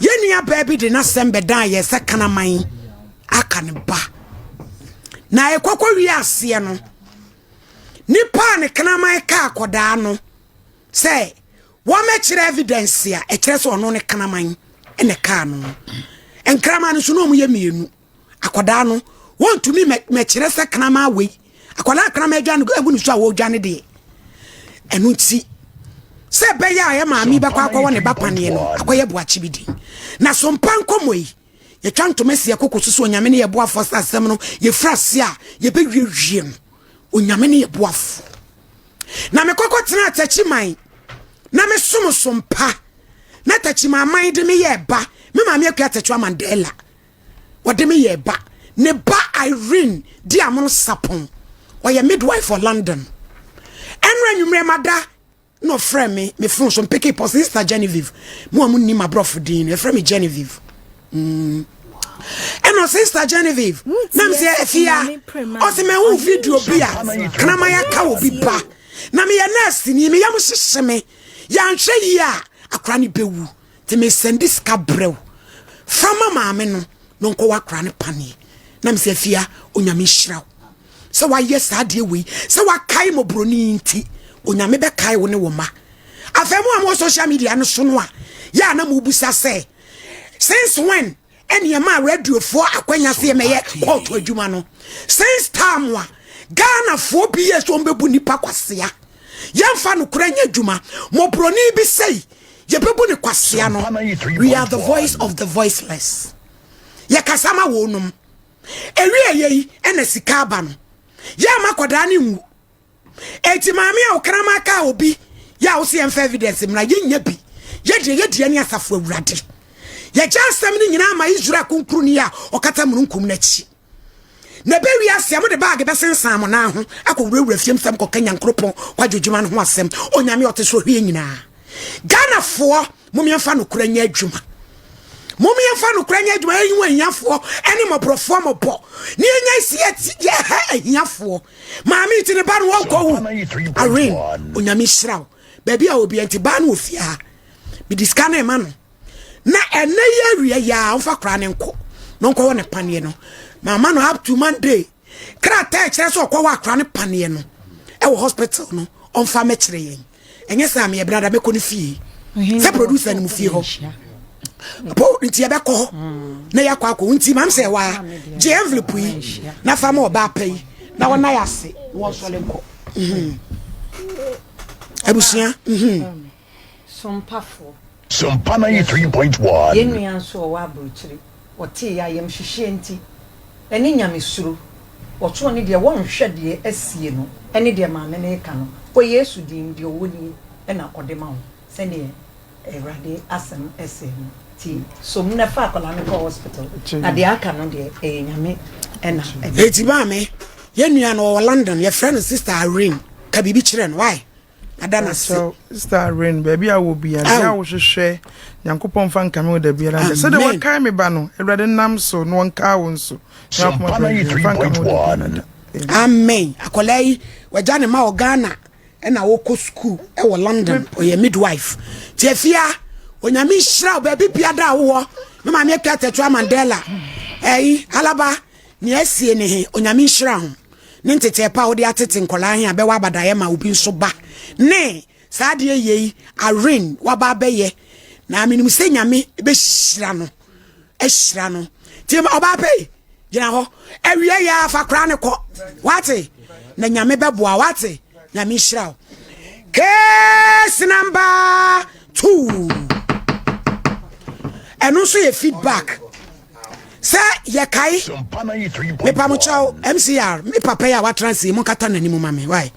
Yɛn nua baa bi de n'asɛm bɛdan yɛ sɛ kanaman aka ne ba na ɛkɔkɔ wie aseɛ no, nipa a ne kraman ka akɔdaa no sɛ wɔmɛkyerɛ evidence a ɛkyerɛ sɛ ɔno ne kraman ɛna kaa no. Nkraman no so na ɔmo yɛ mmienu. Akɔdaa no wɔntumi mɛkyerɛ sɛ kraman wei, akɔdaa kraman adwa no agu ne so a wɔredwa ne deɛ. Ɛno nti sɛ ɛbɛyɛ a yɛ maame bɛkɔ akɔwɔ ne ba paneɛ no akɔyɛ boakye bi din na so mpa nkɔmmɔ yi, yɛtwa ntoma si ɛkoko so so. Onyame ne yɛboafoɔ sɛ asɛm no yɛfiri ase a yɛbɛwiewie no. Onyame ne yɛboafoɔ na mekɔkɔ tena Atakyi man na mesom so mpa na Takyi man de me yɛ ba. Me maame Akua Takyi Mandela, wɔde me yɛ ba. Ne ba Irene di Amono Sapon, ɔyɛ midwife for London. Ɛnora nwummerɛ mada na ɔfrɛ me phone so mpeke pɔ, Sister Genevieve. Mo a mo nim aborɔfo din no, yɛfrɛ me Genevieve. Ɛna Sister Genevieve nam sɛ afia, ɔsɛ mahu video bi a kraman aka wɔ bi ba na meyɛ nurse ni, meyam hyehye me. Yɛanhwɛ yie a akora no bɛwu, nti mesend sika brɛw fama maame no na ɔnkɔwɔ akora no paneɛ. Na mesɛ, "Afia, Onyame nhyira wo sɛ wayɛ saa adeɛ wei, sɛ wakae mmɔborɔni nti Onyame bɛkae wo ne wo ma." Afei mu a mowɔ social media no so no a yɛ a na mobusa sɛ since when ɛne ɛma radiofoɔ akwanya sɛ yɛmɛyɛ kɔɔto adwuma no? Since time a Ghanafoɔ bi yɛ sɛ ɔmbɛbu nnipa kwasea, yɛmfa nokorɛ nyɛ adwuma, mmɔborɔni bi sɛi yɛbɛbu ne kwasea no. We are the voice of the voiceless. Yɛkasa ma wɔnom. Ewie yɛ yi ɛna sika aba no, yɛ ama kɔdaa ne nwu. Eti maame a okrama ka obi yɛ a wosi yɛmfa evidence mmra, yɛnya bi. Yɛdeɛ yɛdeɛ ne asafo Awurade. Yɛgya asɛm no nyinaa ma Israel Kronkronni a ɔkata mununkum n'akyi na ɛbɛwi ase a mode baage bɛsensan mo nan ho akɔwurawura fiem sɛm kɔka Nyankoropɔn kwadwodwuma no ho asɛm. Onyame ɔte so hwie nyinaa. Ghanafoɔ, momiɛmfa nokorɛ nyɛ adwuma, momiɛmfa nokorɛ nyɛ adwuma. Yɛyi wɔ ahiafoɔ ɛne mmɔborɔfoɔ mmɔbɔ ne yɛnya si yɛhɛ ahiafoɔ. Maame nti ne ba no wɔnkɔ wu. Aren, Onyame hyira wo baabi a obi nti baa no wɔ fie ha. Mede sika no ɛma no na ɛnɛ yi awie yi a ɔmfa koraa ne nkɔ na ɔnkɔwɔ ne paneɛ no. Mama no up to Monday. Krataa ɛkyerɛ sɛ ɔkɔwɔ akora ne paneɛ no ɛwɔ hospital no, ɔmfa mɛkyerɛ yɛn. Ɛnyɛ sɛ meyɛ brada mɛkɔ no fie sɛ producer no mu fie hɔ po nti yɛbɛkɔ hɔ na yɛakɔ akɔ nti mam sɛ waa gye envelope yi na fa ma ɔbaa pa yi na wɔna yɛ ase na wɔnsɔle nkɔ. Abusua. Sompafoɔ. Sompa 93.1. Yɛn nua nso a ɔwɔ aburokyire, wɔtee yɛ ayamhyehyɛ nti ɛne Nyamesuro wɔtoo ne deɛ wɔnhwɛ deɛ asie no ɛne deɛ maame no reka no wɔ Yesu din mu. Deɛ ɔwɔ nie ɛna ɔde ma wo sɛdeɛ Awurade asɛm ɛsɛ no ti som na fa akwadaa no kɔ hospital na deɛ aka no deɛ, ɛyɛ Nyame ɛna ɛde. Eti maame, yɛn nua no ɔwɔ London, yɛfrɛ no Sister Irene. Ka biribi kyerɛ no wae ada na se. So, Sister Irene, baabi a wɔ bia, deɛ a wohwehwɛ, Nyankopɔn fa nkame wo da biara nkyɛ. Sɛdeɛ Amen. wɔkae me ba no, Awurade nam so na wɔnkaa wo nso. Na akoma Sompa brɛ fa nkame wo da biara da. Amen. Akwadaa yi wagya ne ma wɔ Ghana ɛna wɔkɔ school ɛwɔ London. Ɔyɛ midwife. Tí efia, Onyame nhyira wo baabi bia da a wowɔ. Me maame Atwa Tɛtwa Mandela ɛyi alaba nea asie ne he. Onyame nhyira ho ne ntetɛ pa a wode atete nkɔlaa he a bɛwɔ abadaeɛ ma obi nso ba ne saa adeɛ yei. Aren waba abɛyɛ na menim sɛ Nyame bɛhyira no, ahyira no. Nti ɔbaa pɛ yi gyina hɔ awie yɛ afa koraa ne kɔ wate na Nyame bɛboa wate. Nyame nhyira wo. Case number 2, ɛno nso yɛ feedback sɛ yɛkae. Sompa 93.1. Mepamokyɛw, MCR, me papa yi a watena se mu nkata n'anim ma me wae.